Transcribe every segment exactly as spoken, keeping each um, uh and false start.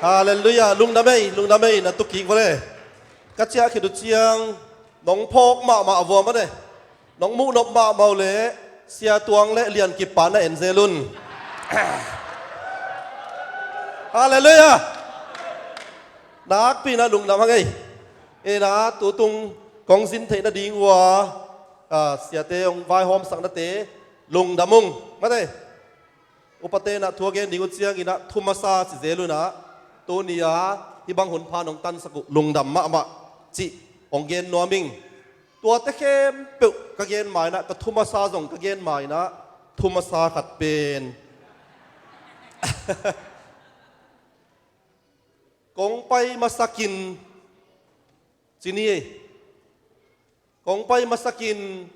Halleluiah. Lungdam ei, lungdam ei, na tukik vua le. Ka ciah khit uh ciang nong phawk mahmah vua mate. Nong muhnop mahmah uh le, Sia Tuang le Lian Kip pa na en zel un. Halleluiah. Nakpi na lungdam hang ei. Ina tutung kong zin theih nading ua, ah, siate hong vaihawmsak nate lungdam ung mate. Upate na thu a gen ding uh ciangin ah thu masa ci zel un ah, tuni a hih bang hun pha nong tansak uh lungdam mahmah cih hong gen nuam ing. Tuate khempeuh ka gen ma in ah, ka thu masa zong ka gen ma in ah, thu masa khat pen kong pai masakin ci ni ei. Kong pai masakin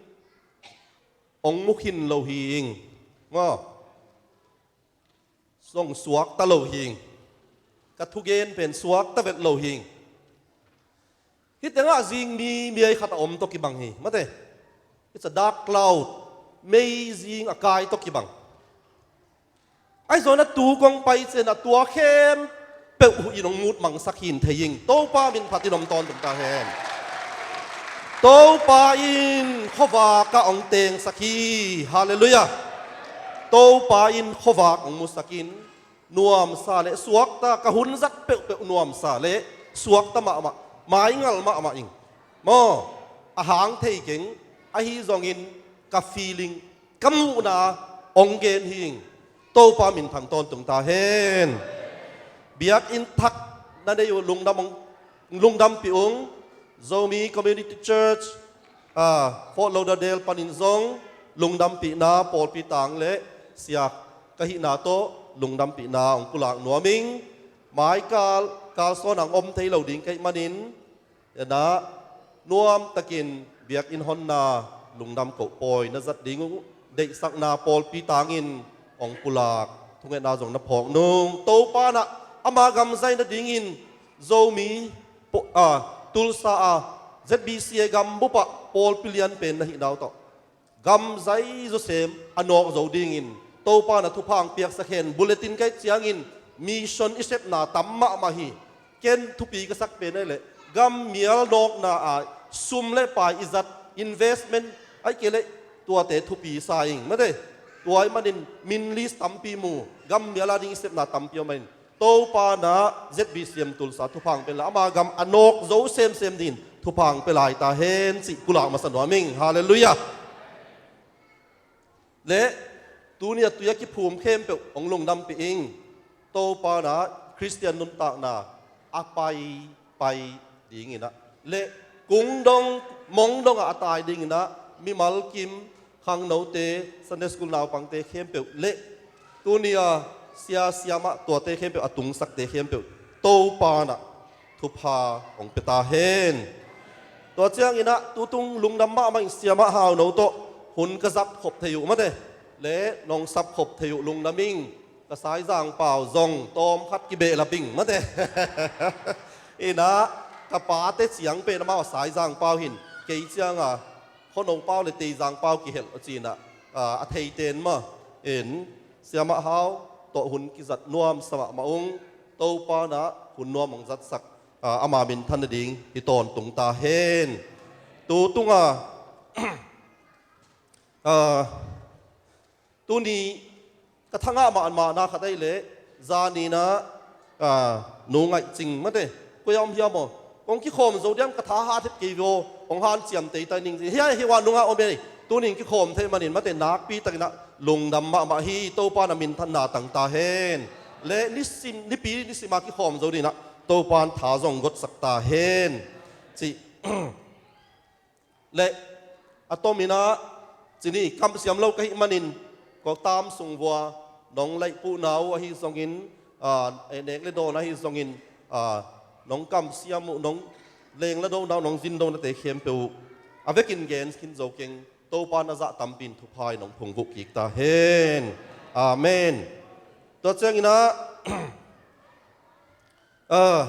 hong mu khin lo hi ing. Maw? Zong suakta lo hi ing. Ka thugen pen suakta vet lo hi ing. Hih tengah zing mi miai khat a om tawh kibang hi mate. It's a dark cloud. Mei zing a kai tawh kibang. Ahi zongin a tu kong pai ciangin a tua khempeuh huh in hong mut mangsak hi in thei ing. Topa min phat in om tawntung ta hen. Topa in khuavak ah hong tengsak hi. Halleluiah. Topa in khuavak hong musak in, nuamsa le suakta, ka hun zat peuhpeuh nuamsa le suakta mahmah, maingal mahmah ing. Maw, a hang thei keng, ahi zongin ka feeling, ka muhna hong gen hi ing. Topa min thang tawntung ta hen. Biakinn thak na nei uh lungdam hong, lungdampih ung. Zomi Community Church, ah, Fort Lauderdale panin zong lungdampihna pawlpi tang le sia ka hihna tawh lungdampihna hong pulak nuam ing. Maikal, kalsawn ang om thei lo ding ka hih manin, ina nuamtakin biakinn honna lungdam koh pawi na zat ding uh deihsakna pawlpi tangin hong pulak thungetna zong na phawk nung. Topa in ah ama gam zai nadingin Zomi po-, ah, Tulsa a Z B C A gam bup ah pawlpi lian pen na hihna uh tawh gam zai zawsem a nawk zo dingin Topa in ah thupha hong piaksak hen. Bulletin ka hih ciangin mission i sepna tam mahmah hi. Ken thupi ka sak pen ahih leh gam mial nawkna ah sum le pai i zat, investment ahih kei leh tuate thupi sa ing mate. Tua ahih manin min list tampi mu, gam mial a ding i sepna tampi om manin Topa in ah Z B C M Tulsa thupha hong pia lai, ama gam a nawk zo semsem dingin thupha hong pia lai ta hen cih pulak masa nuam ing. Halleluiah. Le tuni a tui a kiphum khempeuh hong lungdampih ing. Topa in ah Khristian nuntakna a paipai dingin ah le kung dong mong dongah a tai dingin ah mimal kim, khangnote, Sunday school naupangte khempeuh le tuni a sia siamah tuate khempeuh a tungsakte khempeuh Topa in ah thupha hong pia ta hen. Tua ciangin ah tutung lungdam mahmah ing. Siamah Hau No tawh hun ka zat khop thei uh mate le nong sap khop thei uh lungdam ing. Ka Saizang pau zong tawmkhat kibehlap ing mate. Ina ka pate ciang pen amau a Saizang pau hi in, kei cianga Khuano pau le Teizang pau kihelh a ci-in ah, ah, a theiten mah in, Siamah Hau tawh hun kizat nuamsa mahmah ung. Topa in ah hun nuam hong zatsak, ah, ama minthan nading hi tawntung ta hen. Tu tunga, ah, tuni ka thangah mahmahna khat ahih leh zanin ah, ah, Nu Ngaih Cing mate, koi a om hiam aw? Kong kikhawm zo diam, ka tha hat het kei ve aw, hong hanciam tei ta ning. Hiah, hiah nungah om ei. Tunin kikhawm thei manin mate, nakpi takin ah lungdam mahmah hi. Topa in ah minthanna tang ta hen. Le nisim, nipi nisim a kikhawm zo dingin ah Topa in tha zong gotsak ta hen. Cih le a tomin ah ci ni, kamsiam lo ka hih manin, kawktam sung vua nong laihpuhna uh ahi zongin, ah, eh, nek le dawn ahi zongin, ah, nong kamsiam uh, nong leng le dona uh, nong zin donate khempeuh uh a vekin gen khin zo keng. Topa in a zah tampi in thupha in hong phungvuh kik ta hen. Amen. Tua ciangin ah, ah,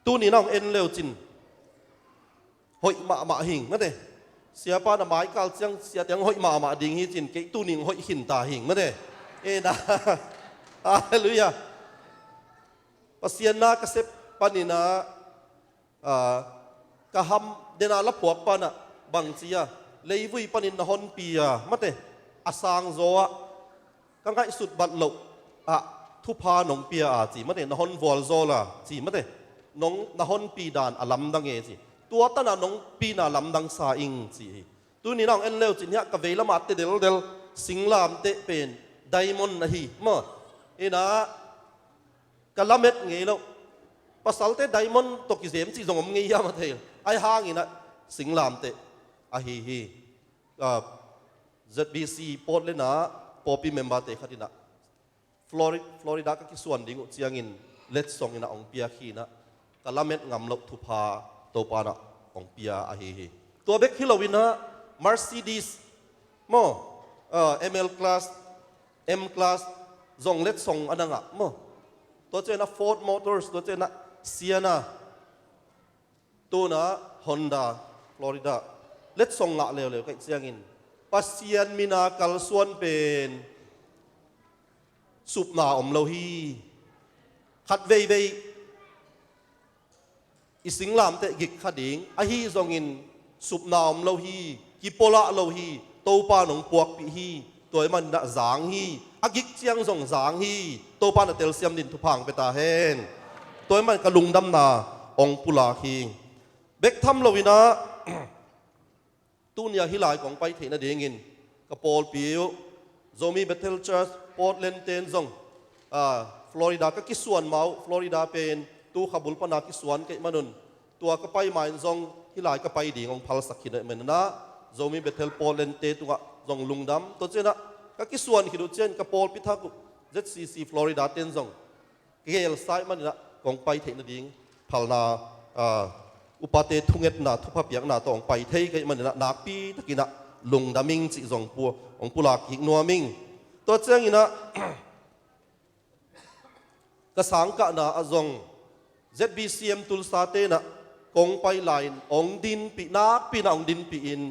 tuni na hong en leu cin hoih mahmah hing mate. Siapa na maikal ciang siate hong hoih mahmah ding hi cin, kei tuni hong hoih khin ta hing mate. Ena. Halleluiah. Pasian na ka sep panin ah, ah, ka ham dena la phuak panah bangci a, leivui panin na honpi a, mate, a sangzaw ah ka ngaihsut bat loh ah thupha nong pia a ci, mate, na hon vualzawl a ci, mate, nong na honpi dan a lamdang e ci. Tua tana nong pina lamdang sa ing ci hi. Tuni na hong en leu cin hiah ka veilam ah te deldel singlamteh pen diamond ahi maw. Inah ka lamet ngei loh. Pasalte diamond tawh kizem cih zong om ngei hiam a thei. Ahi hanginah singlamteh ahi hi. Ah, Z B C Portland ah pawlpi member te khat inah Flori-, Florida ka kisuan ding uh ciangin letsong inah hong piak hi inah ka lamet ngam loh thupha Topa inah hong pia ahi hi. Tua bek hi lo inah Mercedes maw, ah, M L class, M class zong letsong a na ngah maw. Tua ciang inah Ford Motors, tua ciang inah Sienna, tuna Honda, Florida letsong ngah leuleu ka hih ciangin Pasian mina kalsuan pen supna om lo hi. Khat veivei i singlamteh gik kha ding, ahi zongin supna om lo hi, kipolah lo hi, Topa nong puakpih hi. Tua ahih manin ah zang hi, a gik ciang zong zang hi. Topa na telsiam din thupha hong pia ta hen. Tua ahih manin ka lungdamna hong pulak hi. Bek tham lo inah tunia hih lai kong pai theih nadingin ka pawlpi uh Zomi Bethel Church Portland ten zong, ah, Florida ka kisuan ma uh, Florida pen tu kha bul pana kisuan ka hih manun tua ka pai ma in zong hih lai ka pai ding hong phalsak hi na hih manin ah Zomi Bethel Portland te tungah zong lungdam. Tua ciang inah ka kisuan khit uh ciang ka pawlpi thak uh Z C C Florida ten zong gelsa ahih manin ah kong pai theih nading phalna, ah, upate thungetna, thupha piakna tawh hong pai thei ka hih manin ah nakpi takin ah lungdam ing cih zong pu, hong pulak kik nuam ing. Tua ciang inah ka sangkahna ah zong Z B C M Tulsa te inah kong pai lai-in hong dinpih, nakpi inah hong dinpih in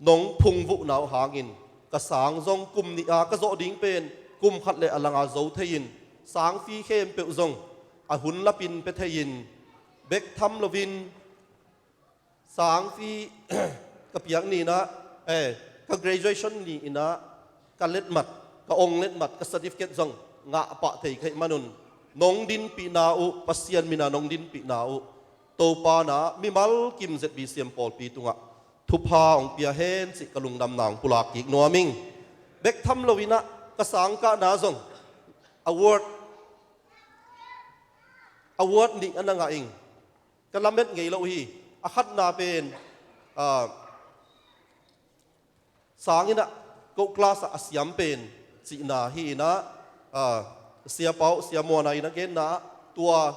nong phungvuhna uh hangin ka sang zong kum nih a ka zawh ding pen kum khat le a langa zo thei-in sang fee khempeuh zong a hun lapin pia thei-in bek tham loin sang fee ka piak ni inah, eh, ka graduation ni inah ka letmat, ka ong letmat, ka certificate zong ngah pah thei ka hih manun nong dinpihna uh, Pasian mina nong dinpihna uh Topa inah mimal kim Z B C M pawlpi tungah thupha hong pia hen cih ka lungdamna hong pulak kik nuam ing. Bek tham lo inah ka sangkahna zong award, award nih a na ngah ing. Ka lamet ngei lo hi. A khatna pen, ah, sang inah ko class ah a siam pen cihna hi inah, ah, Sia Pau, Sia Muana inah genna ah tua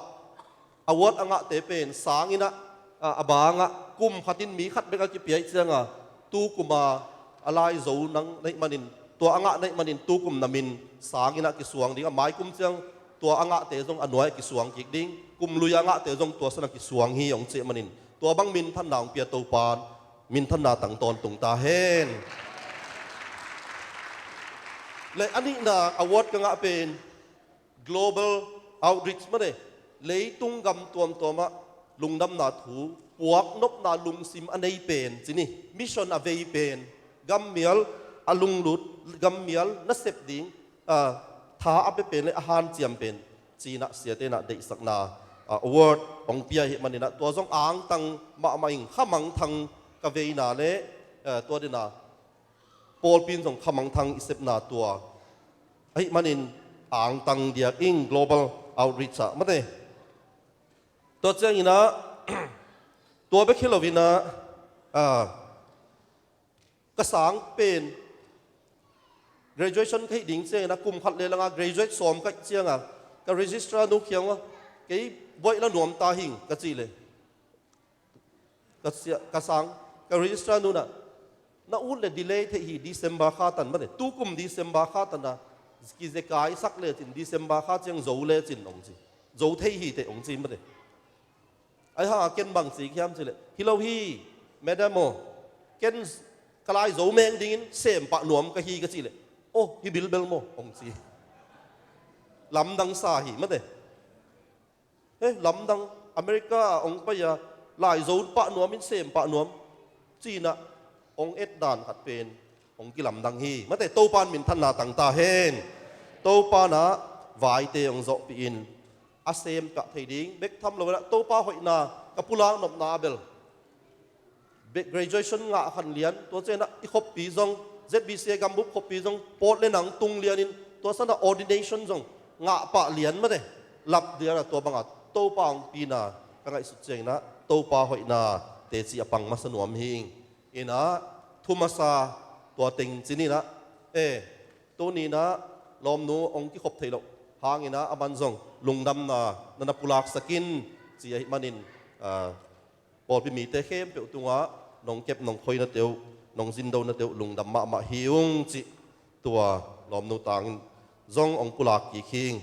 award a ngahte pen sang inah, ah, a bangah kum khatin mi khat bek a kipia ih cianga tu kuma a lai zo nang na hih manin, tua a ngah na hih manin tu kum na min sang inah kisuang ding, a mai kum ciang tua a ngahte zong a nuai a kisuang kik ding, kum lui a ngahte zong tua san a kisuang hi hong cih manin tua bang minthanna hong pia Topa minthanna tang tawntung ta hen. Le a nihna award ka ngah pen Global Outreach mate, leitung gam tuamtuamah lungdamna thu puak nopna lungsim a nei pen ci ni, mission a vei pen, gammial a lunglut, gammial nasep ding, ah, tha a pia pen le a hanciam pen ci inah siate inah deihsakna, ah, award hong pia hi maninah tua zong angtang mahmah ing. Khamangthang ka veina le, eh, tua dena pawlpi in zong khamangthang i sepna tua ahih manin angtang diak ing Global Outreach ah mate. Tua cianginah tua bek hi loinah, ah, ka sang pen graduation ka hih ding ciangin a kum khat le langa graduate sawm ka hih cianga ka registrar nu kiang ua, "Kei buaih la nuam ta hing," ka cih leh ka sia, ka sang, ka registrar nunah, "Na ut le delay thei hi, December kha tan mate, tukum December kha tana kizekai sak lecin December kha ciang zo lecin," hong ci. "Zo thei hi teh," hong ci mate. Ahi hanga ken bang ci hiam cih leh, "Hi lo hi, madam aw, ken ka lai zo meng dingin sem pah nuam ka hi," ka cih leh, "Aw, hi bilbel maw," hong ci. Lamdang sa hi mate. He, lamdang, America ah hong pai a, lai zo pah nuam in, sem pah nuam, ci-in ah hong et dan khat pen hong kilamdang hi. Mate, Topa'n minthanna tang ta hen. Topa'n ah vaite hong zawhpih in, a sem kah thei ding bek tham lo in ah, Topa hoihna ka pulak nopna bel be-, graduation ngah khan lian, tua ciangin ah i khoppi zong, Z B C A gambup khoppi zong, pawt le nang tung lianin, tua san ah ordination zong ngah pah lian mate, lap lian ah, tua bang ah Topa hong pina ka ngaihsut ciangin ah, Topa hoihna teci a pang masa nuam hi ing. In ah, thu masa tua teng ci-in ah, e, tuni-in ah lawmnu hong kikhop theih loh hangin ah, aman zong lungdamna na na pulaksak in, ci ahih manin, a, pawlpi mite khempeuh tungah, nong kep nong khoinate uh, nong zindonate uh lungdam mahmah hi ung cih tua lawmnu tangin zong hong pulak kik hi ing.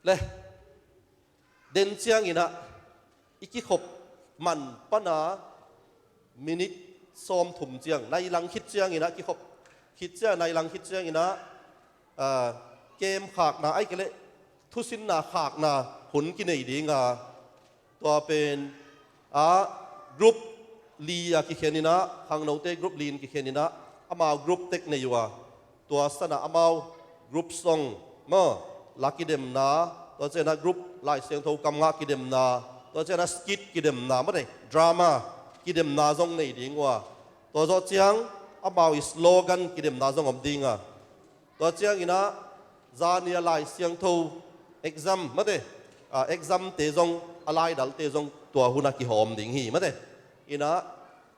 Le, den ciangin ah i kikhop man pan a minute sawmthum ciang, nai lang khit ciangin ah, kikhop khit ciang, nai lang khit ciangin ah, a, kem khakna, ahih kei leh thusinna khakna hun kinei ding a, tua pen, a, group li a kikhen in ah, khangnote group li in kikhen in ah, amau group tek nei uh a, tua san ah amau group song maw, la kidemna, tua ciangin ah group Lai Siangtho kam ngah kidemna, tua ciangin ah skit kidemna, mate, drama kidemna zong nei ding uh a, tua zawh ciang amau i slogan kidemna zong om ding a, tua ciangin ah zani a Lai Siangtho exam, mate, a, exam te zong, a laidalte zong tua hun ah kihawm ding hi, mate. In ah,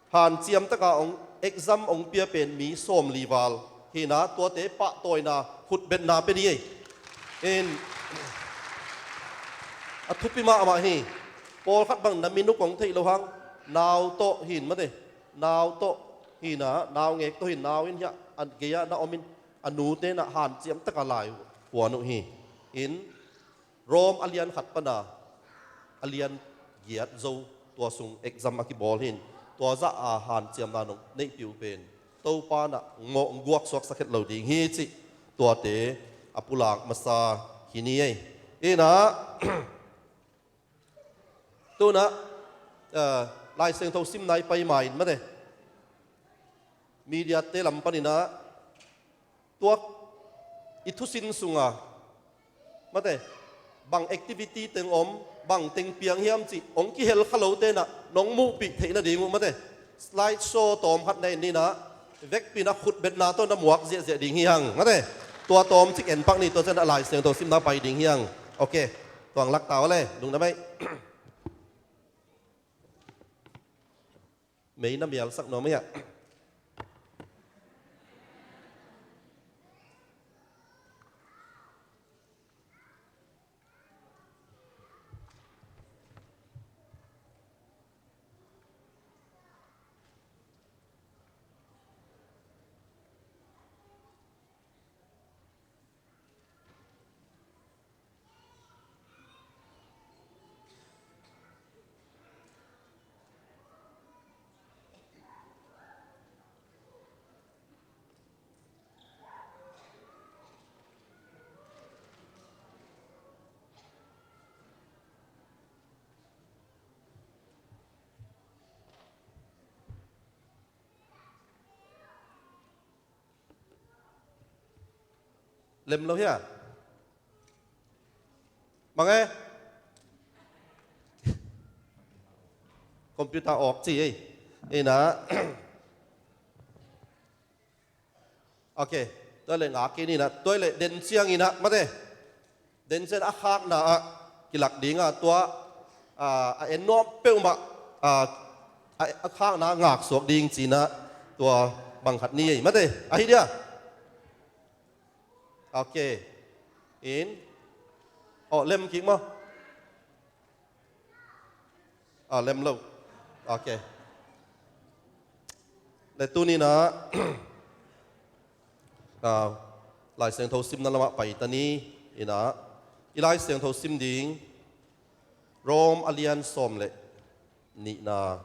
hanciam taka hong, exam hong pia pen mi sawmli val hi in ah, tuate pahtawina khutbetna pia ni ei. In, a thupi mahmah hi. Pawlkhat bang na minuk hong theih loh hang, nau tawh hi in, mate, nau tawh hi in ah, naungek tawh hi in, nau in hiah a gei-ah na om in, a nute in ah hanciam taka lai uh puan uh hi. In, Rom a lian khat pan a, a lian giat zo, tua sung exam a kibawl hi in, tua zah a hanciamna nong neihpih uh pen Topa in ah ngawh guaksuak sak het lo ding hi cih tuate a pulak masa hi ni ei. In ah, tu-in ah, eh, Lai Siangtho simna i pai ma-in, mate, media te lam panin ah, tua i thusin sungah, mate, bang activity teng om, bang teng piang hiam cih hong kihel kha lote in ah nong muhpih theih nading uh, mate, slide show tawm khat na en ni in ah, vekpi in ah khutbetna tawh na muak ziahziah ding hi hang, mate. Tua tawm cik en pak ni, tua ciang ah Lai Siangtho simna pai ding hi hang. Ok. Tuang lak ta uh le, lungdam ei. Mei na mialsak nuam ei ah. Lem lo hia? Bang e? Computer awk ci ei. Ei na. Ok. Tua le ngak kei ni na. Tua le den ciang in ah, mate. Den ciang a khakna ah kilak ding a, tua, a, a en nuam peuhmah, a, a, a khakna ngak suak ding ci-in ah, tua bang khat ni ei, mate. Ahi dia. Ok. In. Aw, lem kik maw? A, lem lo. Ok. Le tuni-in ah, a, Lai Siangtho simna lamah pai ta ni. In ah, i Lai Siangtho sim ding Rom a lian sawm le nihna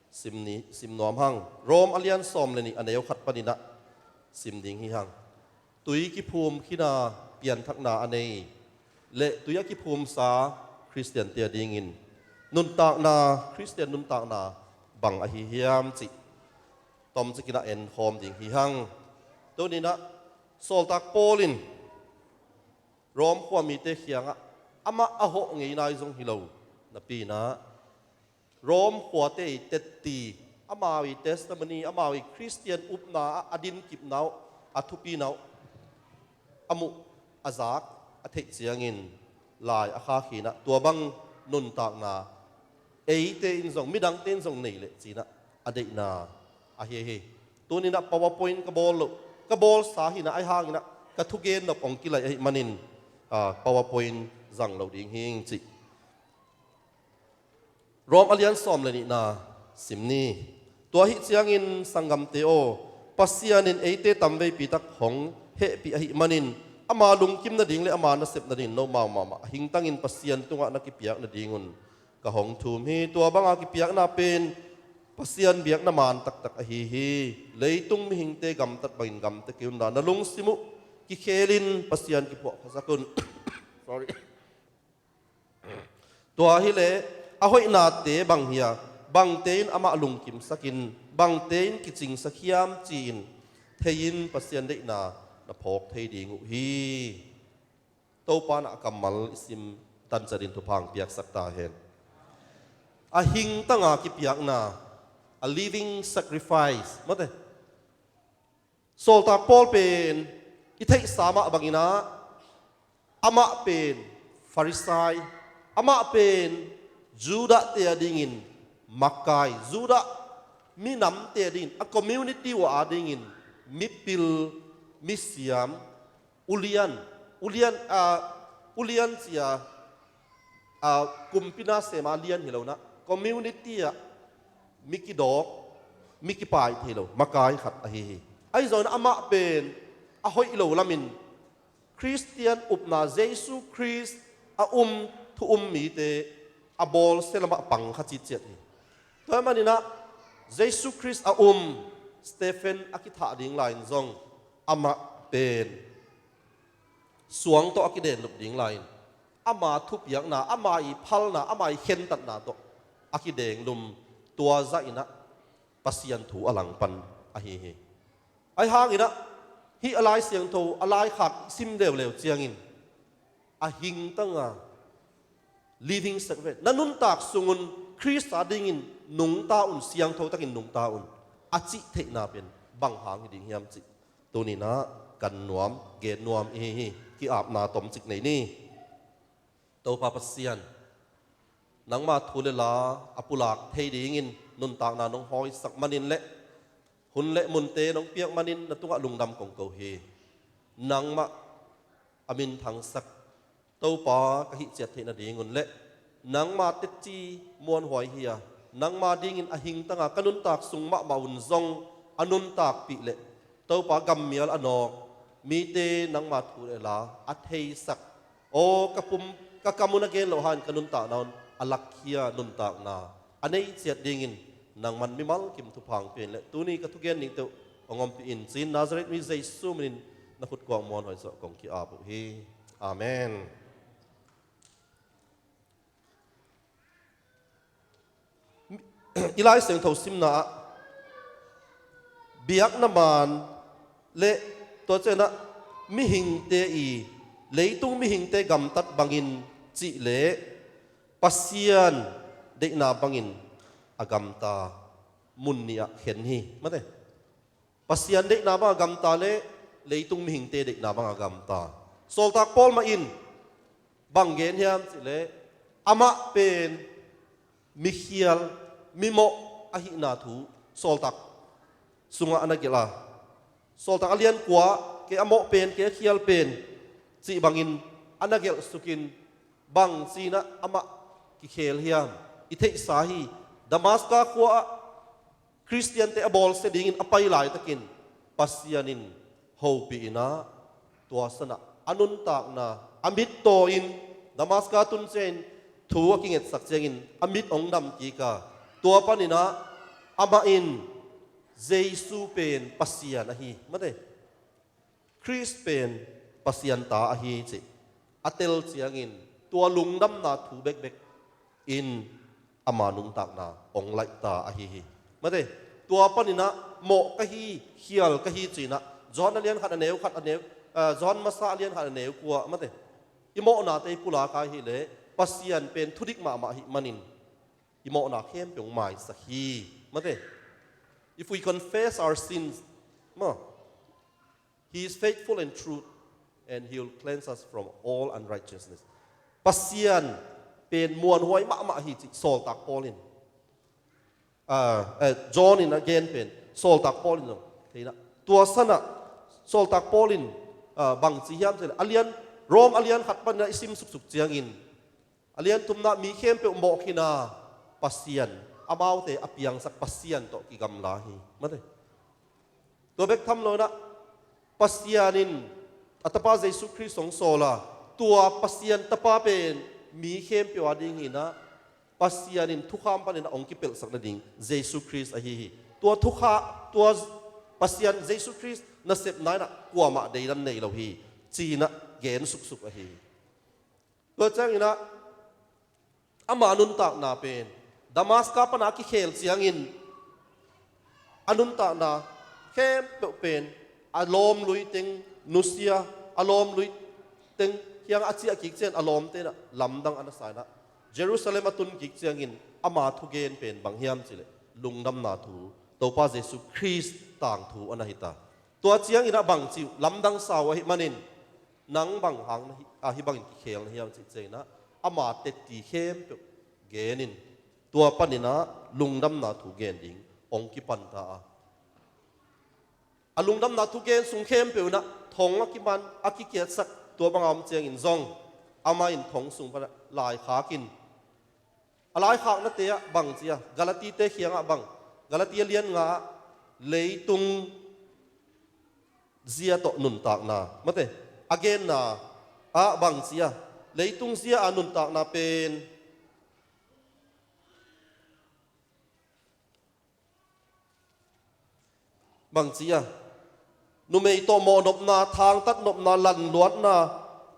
sim ni, sim nuam hang. Rom a lian sawm le nih, a neu khat panin ah sim ding hi hang. Tui kiphum khin a, pianthakna a nei le tui a kiphumsa Khristiante a dingin nuntakna, Khristian nuntakna bang ahi hiam cih tomcikin a enkhawm ding hi hang. Tuninah Sawltak Paul in Rom khua mite khiangah amah a hawh ngei nai zong hi lo napi inah Rom khuate i tetti, amau i testimony, amau i Khristian upna ah a dinkipna uh, a thupina uh a muh, a zak, a theih ciangin lai a khakhinah tua bang nuntakna eite in zong, midangte in zong nei leh cinah a deihna ahi hi. Tuninah PowerPoint ka bawl loh, ka bawlsa hinah ahi hanginah ka thugen nop hong kilai ahi manin, ah, PowerPoint zang lo ding hing cih. Rom a lian sawm le nihna sim ni. Tua ahi ciangin sanggamte aw, Pasian in eite tamveipi tak hong hehpih ahi manin ama lungkim nading le ama nasep nadingin nomau mahmah a hingtangin Pasian tungah na kipiak nadingun ka hong thum hi. Tua banga kipiakna pen Pasian biakna man taktak ahi hi. Leitung mihingte gamtat bangin gamta kei unla, na lungsim uh kikhelin Pasian kiphuahphasak un. Sorry. Tua hileh a hoihnate bang hi a, bangte in amah lungkimsakin, bangte in kicingsak hiam ci-in thei-in Pasian deihna na phawk thei ding uh hi. Topa na a kammal i sim tanciatin thupha hong piaksak ta hen. A hingtanga kipiakna, a living sacrifice, mate. Sawltak Paul pen i theihsa mah banginah amah pen Farisai, amah pen Judahte a dingin makai, Judah minamte a dingin, a community uh a dingin mipil, misiam, ulian, ulian, ah, ulian cia, ah, kumpina sema lian hi lonah community ah mi kidawk, mi kipai thei lo makai khat ahi hi. Ahi zongin amah pen a hoih lo lamin Khristian upna Jesu Khrist a um, thu um mite a bawlsia lamah pang kha citciat hi. Tua maninah Jesu Khrist a um Stephen a kithah ding lai-in zong amah pen suang tawh a kidenlup ding lai-in ama thupiakna, ama i phalna, ama i khentatna tawh a kidenglum, tua zahinah Pasian thu a langpan ahi hi. Ahi hanginah hih a Lai Siangtho a laikhak sim leuleu ciangin a hingtanga living sacrifice, na nuntak sungun Khrist a dingin nungta un, siangtho takin nungta un a cih theihna pen bang hang hi ding hiam cih tuninah kan nuam, gen nuam ihi hi. Ki-apna tomcik nei ni. Topa Pasian, nangma thu le la a pulak thei dingin nuntakna nong hawisak manin le hun le munte nong piak manin na tungah lungdam kong ko hi. Nangmah a minthangsak Topa ka hih ciat theih nadingun le nangma tetci muanhuai hi a, nangma dingin a hingtanga ka nuntak sung mahmah un zong a nuntakpih le Topa gammial a nawk mite nangma thu le la a theisak, aw ka pum, ka kam un a gen loh hangin ka nuntakna un a lakkhia nuntakna a nei ciat dingin nangman mimal kim thupha hong pia in le tuni ka thugen dingte uh hong ompih in, ci-in Nazareth mi Jesu minin na khutkuang muanhuai zawh kong ki-ap uh hi. Amen. I Lai Siangtho simna ah biakna man le tua cianah mihingte i, leitung mihingte gamtat bangin cih le Pasian deihna bangin a gamta mun nih ah khen hi. Mate. Pasian deihna banga gamta le leitung mihingte deihna banga gamta. Sawltak Paul mah in bang gen hiam cih leh amah pen mikhial, mimawh ahihna thu Sawltak sungah a na gelh a, Sawltak a lian kua, kei a mawh pen, kei a khial pen cih bangin a na gelh sukin bang cinah amah kikhel hiam? I theihsa hi. Damaska khua ah Khristiante a bawlsia dingin a pai laitakin Pasian in hopih inah tua sanah a nuntakna a mittaw in Damaska tun ciangin thu a kingetsak ciangin a mit hong dam kik a, tua paninah amah in Jesu pen Pasian ahi, mate. Khrist pen Pasian ta ahi cih a tel ciangin tua lungdamna thu bekbek in ama nuntakna hong laihta ahi hi. Mate, tua paninah mawh ka hi, khial ka hi cinah John a lian khat a neu khat a neu, ah, John masa a lian khat a neu kua, mate, i mawhnate i pulak a hileh Pasian pen thudik mahmah hi manin i mawhna khempeuh maisak hi. Mate, if we confess our sins, ma, He is faithful and true, and He will cleanse us from all unrighteousness. Pasian pen muanhuai mahmah hi cih sawltak Paul in, ah, eh, John in a gen pen sawltak Paul in zong thei inah, tua sanah sawltak Paul in, ah, bangci hiam cih leh a lian, Rom a lian khat paninah i sim suksuk ciangin a lian thumna mi khempeuh mawh khin a, Pasian, amaute a piangsak Pasian tawh kigamla hi. Mate, tua bek tham lo inah Pasian in a Tapa Jesu Khrist hong sawl a, tua Pasian Tapa pen mi khempeuh a ding hi inah Pasian in thukham panin a hong kipelhsak nading Jesu Khrist ahi hi. Tua thukha, tua Pasian Jesu Khrist nasepna inah kuamah deidan nei lo hi, ci-inah gen suksuk ahi hi. Tua cianginah ama nuntakna pen Damaska pana a kikhel ciangin a nuntakna khempeuh pen a lawmlui teng nusia, a lawmlui teng kiangah a ciah kik ciangin a lawmte inah lamdang a na sa inah Jerusalem a tun kik ciangin ama thugen pen bang hiam cih leh lungdamna thu, Topa Jesu Khrist tangthu a na hi ta. Tua cianginah bangci uh lamdang sa uh ahih manin nang bang hang na hi, ah, hih bangin kikhel na hiam cih cianginah ama tetti khempeuh genin tua paninah lungdamna thu gen ding hong kipan ta a, a lungdamna thu gen sung khempeuh inah thong a kiman, a kikiatsak tua banga om ciangin zong amah in thong sung panah laikhak in, a laikhaknate ah bangci a, Galatite kiangah bang, Galatia lian nga ah leitung zia tawh nuntakna, mate, a genna ah bangci a, leitung zia a nuntakna pen bangci a, numei tawh mawhnopna, thangtatnopna, lanluatna,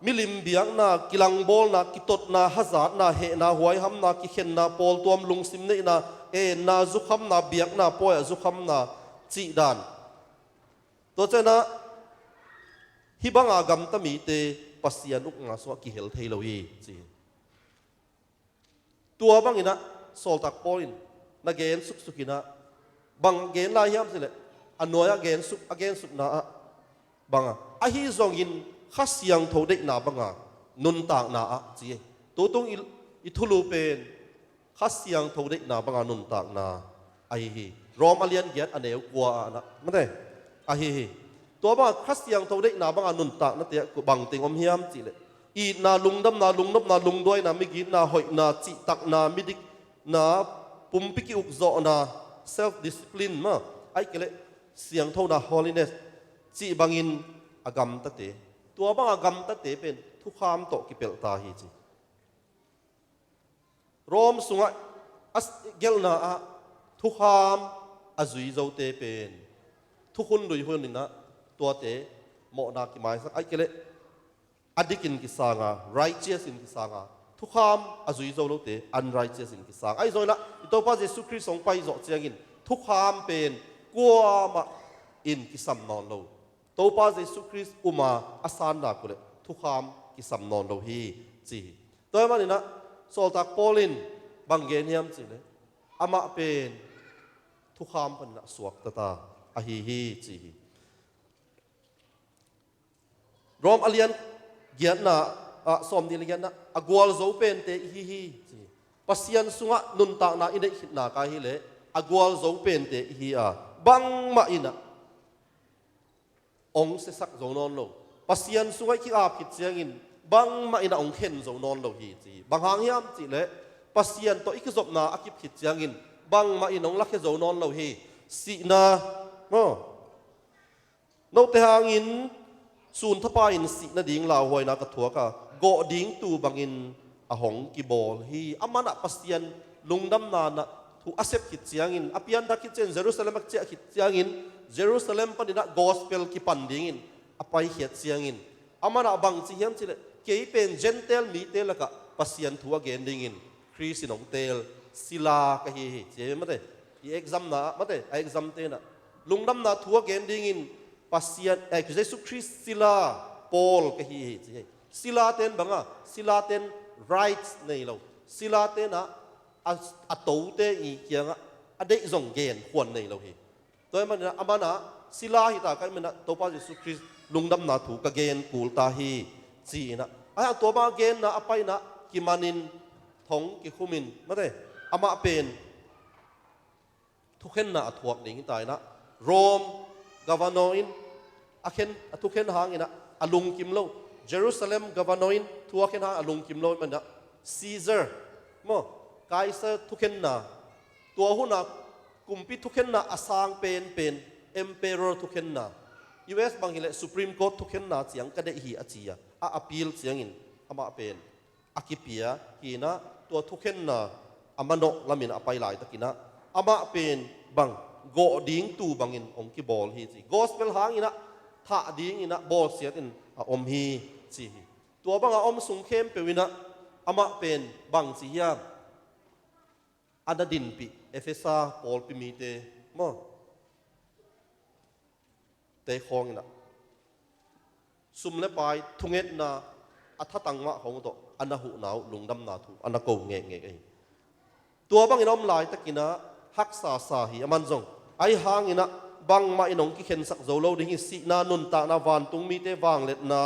milim biakna, kilangbawlna, kitotna, hazatna, hehna, huaihamna, kikhenna, pawltuam, lungsim neihna, enna, zukhamna, biakna, pawi-ah zukhamna, cihdan. Tua cianah hih banga gamta mite Pasian ukna sungah kihel thei lo hi, ci hi. Tua banginah sawltak Paul in na gen suksuk inah bang gen lai hiam cih leh a nuai-ah gen suk, a gen sukna ah banga, ahi zongin Kha Siangtho deihna banga nuntakna ah ci hi. Tutung i, i thulu pen Kha Siangtho deihna banga nuntakna ahi hi. Rom a lian giat a neu kua ah na, mate, ahi hi. Tua banga Kha Siangtho deihna banga nuntaknate ah bangteng om hiam cih leh itna, lungdamna, lungnopna, lungduaina, migitna, hoihna, cihtakna, midikna, pumpi ki-ukzawhna, self discipline ma, ahih kei leh siangthona, holiness, cih bangin a gamtate, tua banga gamtate pen thukham tawh kipelhta hi ci. Rom sungah a gelhna ah thukham a zui zote pen thukhun luihun inah tuate mawhna kimaisak, ahih kei leh a dikin kisanga, righteous in kisanga, thukham a zui zo lote unrighteous in kisang. Ahi zonginah i Topa Jesu Khrist hong paizawh ciangin thukham pen kuamah in kisam nawn lo. Topa Jesu Khrist uma a sanna kuleh thukham kisam nawn lo hi, ci hi. Tua hi maninah sawltak Paul in bang gen hiam cih leh amah pen thukham paninah suakta ta ahi hi, ci hi. Rom a lian giatna ah, sawm nih le giatna, a gualzo pente ihi hi, ci hi. Pasian sungah nuntakna i neih khitna ka hileh a gualzo pente ihi a, bangmah inah hong siasak zo nawn lo. Pasian sungah i ki-ap khit ciangin bangmah inah hong khen zo nawn lo hi, ci hi. Bang hang hiam cih leh Pasian tawh i kizopna a kip khit ciangin bangmah in hong lakhia zo nawn lo hi. Sihna maw? Note hangin sun thapa in sih nading lauhuaina ka thuak a, gawh ding tuu bangin a hong kibawl hi. Aman ah Pasian lungdamna thu a sep khit ciangin, a pianthak khit ciangin, Jerusalem a ciah khit ciangin, Jerusalem paninah gospel kipan dingin a paikhiat ciangin Aman ah bang ci hiam cih leh, kei pen Gentile mite lakah Pasian thu a gen dingin Khrist in hong teel sila ka hi hi, ci hi mate. I exam na ah mate, a exam te na, lungdamna thu a gen dingin Pasian, eh, Jesu Khrist sila Paul ka hi hi, ci hi. Sila ten bang a, sila ten rights nei lo. Sila ten ah a, a tote i kiangah a deih zong gen khuan nei lo hi. Tua ahih manin ah, aman ah sila hi ta ka hih manin ah, Topa Jesu Khrist lungdamna thu ka gen kul ta hi, ci-in ah. Ahi hang tua bang a genna a pai-in ah kimanin, thong kikhumin, mate, amah pen thukhenna a thuak ding hi ta-in ah, Rome governor in a khen, a thukhen hangin ah a lungkim lo. Jerusalem governor in thu a khen hangin a lungkim lo ahih manin ah, Caesar maw, Kaisar thukhenna, tua hun ah kumpi thukhenna a sang penpen, emperor thukhenna, U S bang hi leh Supreme Court thukhenna ciang ka deih hi, a ci a, a appeal ciangin amah pen a kipia hi-in ah, tua thukhenna a manawh lamin a pai laitakin ah, amah pen bang, gawh ding tuu bangin hong kibawl hi, ci. Gospel hangin ah thah dingin ah bawlsiatin a om hi, ci hi. Tua bang a om sung khempeuh in ah amah pen bang ci hiam? A na dinpih Efesa pawlpi mite maw, te khawngin ah sum le pai, thungetna, a thatang mah khawng tawh a na huhna uh lungdamna thu a na ko ngekngek ahi. Tua bangin a om laitakin ah haksa sa hi, aman zong. Ahi hangin ah bangmah in hong kikhensak zo lo ding hi. Sihna, nuntakna, vantung mite vangliatna,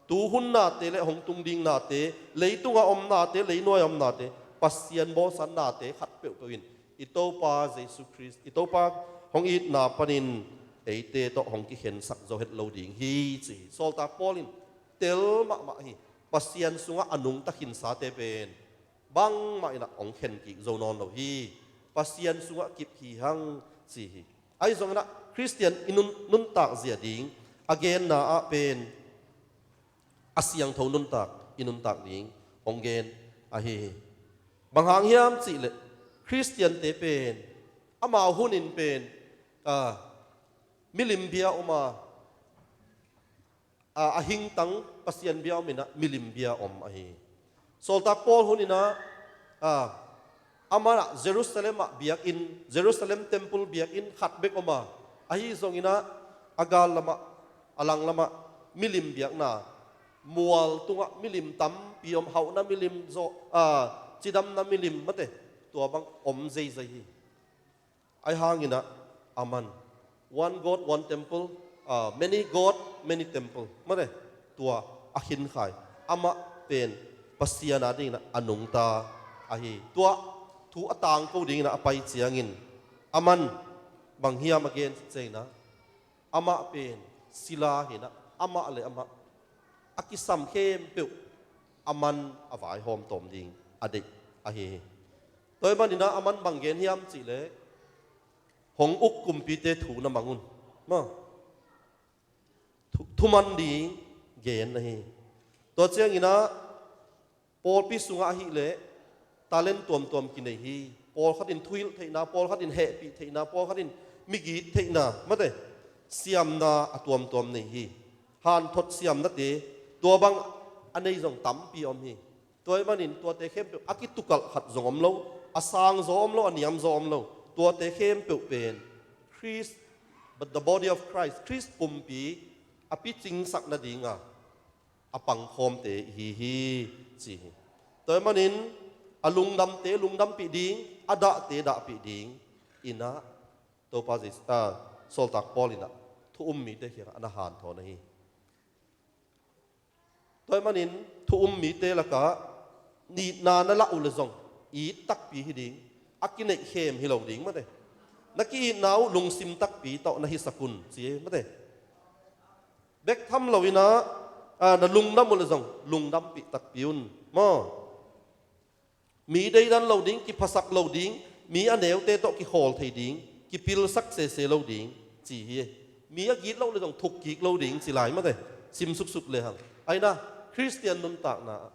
tu hun nate le hong tung ding nate, leitungah om nate, leinuai-ah om nate, Pasian bawlsa nate khat peuhpeuh in i Topa Jesu Khrist, i Topa hong itna panin eite tawh hong kikhensak zo het lo ding hi, ci hi. Sawltak Paul in tel mahmah hi. Pasian sungah a nungta khinsate pen bangmah in ah hong khen kik zo nawn lo hi. Pasian sungah kip hi hang, ci hi. Ahi zongin ah Khristian i nun, nuntak zia ding a genna ah pen a siangtho nuntak i nuntak ding hong gen ahi hi. Bang hang hiam cih leh, Khristiante pen amau hunin pen, ah, milim bia om a, a, a hingtang Pasian bia om in ah milim bia om ahi hi. Sawltak Paul hun in ah, a, amah in ah Jerusalem ah biakinn, Jerusalem temple biakinn khat bek om a, ahi zongin ah a gal lamah, a lang lamah milim biakna, mual tungah milim tampi om, hauhna milim zaw, a, cidamna milim, mate, tua bang om zeizai hi. Ahi hangin ah aman, one God, one temple, ah, many God, many temple, mate, tua a khinkhai. Amah pen Pasian a dingin ah a nungta ahi. Tua thu a tangko dingin ah a pai ciangin, aman bang hiam a gen ciangin ah, amah pen sila hi-in ah, amah le amah a kisam khempeuh aman a vaihawm tawm ding a deih ahi hi. Tua ahih manin ah aman bang gen hiam cih leh, hong uk kumpite thu na mang un, maw, thu, thuman ding gen ahi hi. Tua ciangin ah pawlpi sungah ahih leh talent tuamtuam kinei hi. Pawlkhat in thuhilh theihna, pawlkhat in hehpih theihna, pawlkhat in migit theihna, mate, siamna a tuamtuam nei hi. Hanthot siamnate, tua bang a nei zong tampi om hi. Tua ahih manin tuate khempeuh a kitukalh khat zong om lo, a sangzaw om lo, a niamzaw om lo. Tuate khempeuh pen Khrist, but the body of Christ, Khrist pumpi a picingsak nading a a pangkhawmte hi hi, ci hi. Tua ahih manin a lungdamte lungdampih ding, a dahte dahpih ding in ah Topa Jesu, ah, Sawltak Paul in ah thu um mite kiangah a na hanthawn ahi hi. Tua ahih manin thu um mite lakah itna na lah uh leh zong it takpi hi ding, a kineihkhem hi lo ding, mate. Na ki-itna uh lungsim takpi tawh na hisak un, ci hi, mate. Bek tham lo in ah, a, na lungdam uh leh zong lungdampih takpi un, maw. Mi deidan lo ding, kiphasak lo ding, mi a neute tawh kikhawl thei ding, kipilsak sese lo ding, ci hi. Mi a gitloh leh zong thukkik lo ding ci lai, mate. Sim suksuk lehang. Ahi-in ah Khristian nuntakna ah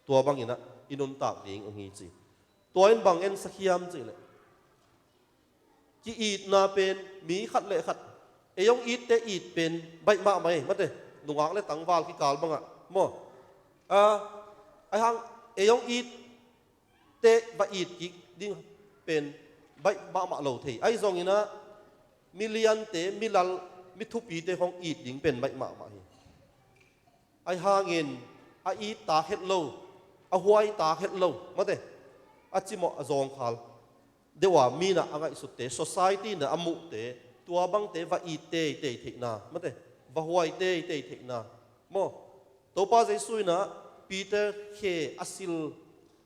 tua bangin ah i nuntak ding hong hi, ci. Tua in bang ensak hiam cih leh, ki-itna pen mi khat le khat, ei hong itte it pen baih mahmah hi, mate. nungak le tangval kikal bangah maw. A, ahi hang ei hong itte va it kik ding pen baih mahmah lo thei. Ahi zonginah miliante, milal, mithupite hong it ding pen baih mahmah hi. Ahi hangin a it tak het lo, a huai tak het lo, mate, a cimawh a zawngkhal deuha minah a ngaihsutte, society na a muhte, tua bangte va it teitei theihna, mate, va huai teitei theihna maw. Topa Jesu inah Peter khe a sil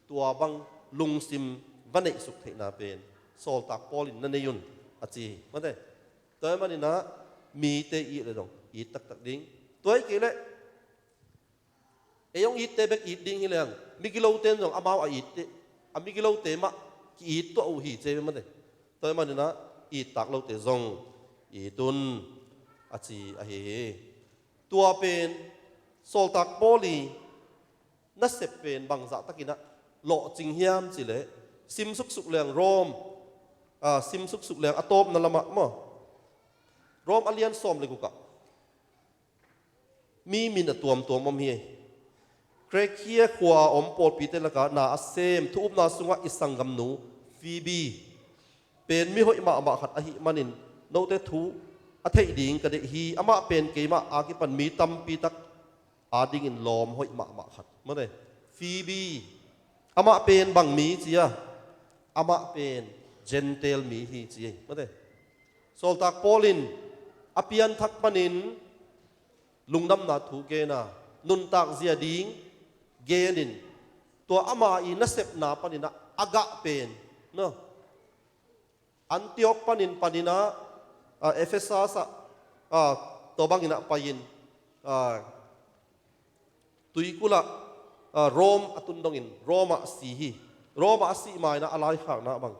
tua bang lungsim va neihsuk theihna pen Sawltak Paul in na nei un a ci hi, mate. Tua ahih maninah mite it le dong it taktak ding. Tua hi kei leh ei hong itte bek it ding hi leng, migilote in zong amau a itte, a migilote mah ki-it tuah uh hi ci hi, mate. Tua ahih maninah it tak lote zong it un a ci ahi hi. Tua pen Sawltak Paul i nasep pen bangzah takinah lawhcing hiam cileh, sim suksuk leng Rom, a, sim suksuk leng a tawpna lamah maw, Rom a lian sawm le gukah mi min a tuamtuam om hi. Kenkrea khua a om pawlpite lakah na a sem, thu upna sungah i sanggamnu Fibi pen mihoih mahmah khat ahih manin note thu a theih ding ka deih hi. Amah pen keimah a kipan mi tampi tak adingin lawm hoih mahmah khat, mate. Fibi, amah pen bang mi ci a, amah pen Gentile mi hi ci hi, mate. Sawltak Paul in a pianthak panin lungdamna thu gen a, nuntak zia ding genin, tua ama i nasepna paninah a gah pen, no, Antiok panin paninah, a, Efesas ah, a, tua banginah pai-in, a, tuikulh ah, a, Rom a tun dongin Rom ah si hi. Rom ah a sih mainah a laikhakna bang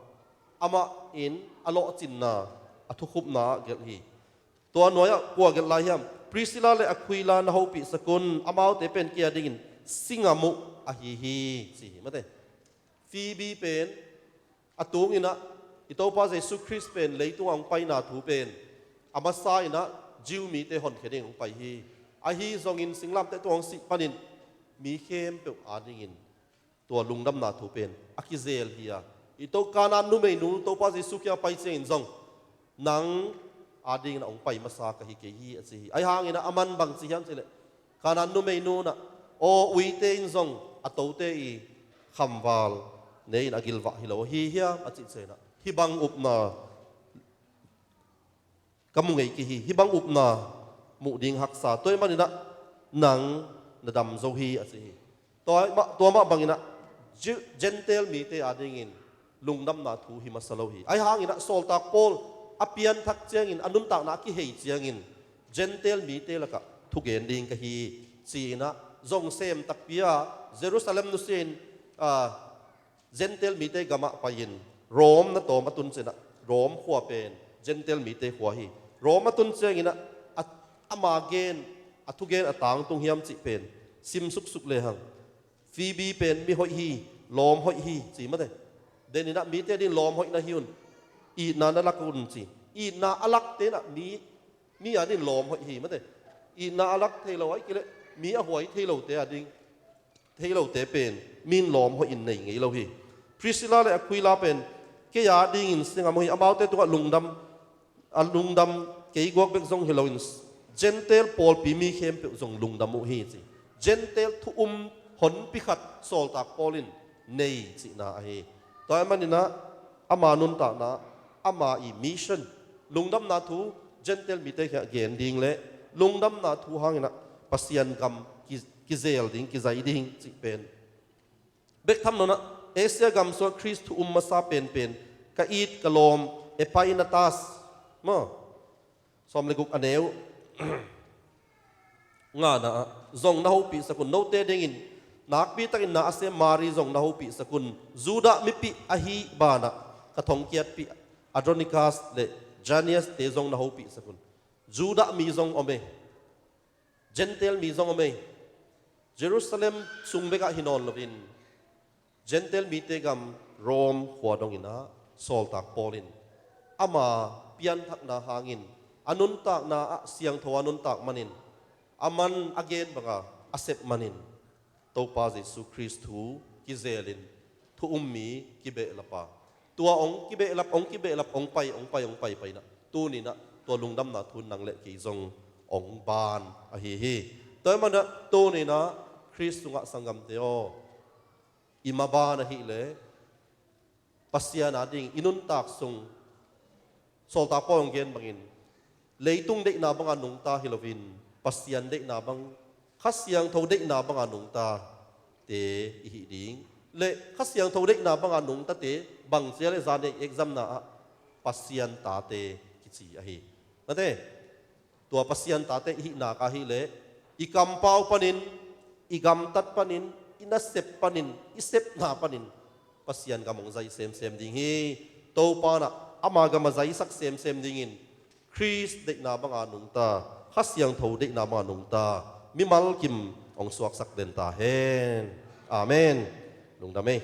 amah in a lawhcinna, a thukhupna ah gelh hi. Tua nuai-ah kua gelh lai hiam? Priscilla le Aquila na hopihsak un, amaute pen kei a dingin singam uh ahi hi, ci hi, mate. Fibi pen a tunginah i Topa Jesu Khrist pen leitungah hong paina thu pen a masa inah Jew mite honkhia ding hong pai hi. Ahi zongin singlamteh tungah hong sih panin mi khempeuh adingin tua lungdamna thu pen a kizel hi a, i to Kanaan numeinu Topa Jesu kiang pai ciangin zong nang adingin a hong pai masa ka hi kei hi, a ci hi. Ahi hangin a man bang ci hiam cileh, Kanaan numeinu nah, aw, uite in zong a tote i khamval ne-in a gilvah hi lo ahi hiam a cih cianginah, hih bang upna ka mu ngei kei hi, hih bang upna muh ding haksa, tua ahih maninah nang na dam zo hi, a ci hi. Tua mah, tua mah banginah Jew, Gentile mite adingin lungdamna thu hi masa lo hi. Ahi hanginah Sawltak Paul a pianthak ciangin, a nuntakna a kihei ciangin Gentile mite lakah thugen ding ka hi, ci-inah zong sem takpi a Jerusalem nusia-in, a, Gentile mite gamah pai-in Rom na tawm a tun cianginah, Rom khua pen Gentile mite khua hi. Rom a tun cianginah a, ama gen, a thugen a tangtung hiam cih pen sim suksuk lehang, Fibi pen mi hoih hi, lawm hoih hi, ci mate. Deninah mite adingin lawm hoih na hi un, itna na lak un, ci. Itna a lakte inah mi, mi adingin lawm hoih hi mate. Itna a lak thei lo, ahih kei leh mi a huai thei lote ading, thei lote pen mi in lawm hoihin nei ngei lo hi. Priscilla le Aquila pen kei adingin singam uh hi, amaute tungah lungdam, a lungdam kei guak bek zong hi loin Gentile pawlpi mi khempeuh zong lungdam uh hi, ci. Gentile thu-um honpi khat Sawltak Paul in nei cihna ahi. Tua ahih maninah ama nuntakna, ama i mission, lungdamna thu Gentile mite kiangah gen ding le lungdamna thu hanginah Pasian gam ki, kizel ding, kizai ding cih pen bek tham lo-inah, Asia gam sungah Khrist thu-um masa penpen ka it ka lawm Epainetas, maw, sawm le guk a neu ngana ah zong na hopihsak un, note dingin nakpitakin na a sem Mari zong na hopihsak un. Judah mipih ahi banah ka thongkiatpih Andronikas le Junias-te zong na hopihsak un. Judah mi zong om e, Gentile mi zong om e. Jerusalem sung bekah hi nawn loin Gentile mite gam Rom khua donginah Sawltak Paul in ama pianthakna hangin, a nuntakna ah siangtho a nuntak manin, a man a gen banga a sep manin Topa Jesu Khrist thu kizelin thu um mi kibehlapa, tua ong kibehlap, ong kibehlap, ong pai, ong pai, ong pai paina tuninah tua lungdamna thu nang le kei zong ong ban ahi hi. Tua manah tuninah Khrist sungah sanggamte aw, i maban ahileh Pasian a ding i nuntak sung, Sawltak Paul hong gen bangin leitung deihna banga nungta hi loin Pasian deihna bang, Kha Siangtho deihna banga nungta te i hih ding. Le Kha Siangtho deihna banga nungtate bangcia le zan ei examna ah Pasian tate kici ahi. Nate, tua Pasian tate i hih nak ahileh i kampau panin, i gamtat panin, i nasep panin, i sepna panin Pasian gam hong zai semsem ding hi. Topa nah ama gam a zaisak semsem dingin Khrist deihna banga nungta, Kha Siangtho deihna banga nungta mimal kim hong suaksak den ta hen. Amen. Lungdam ei.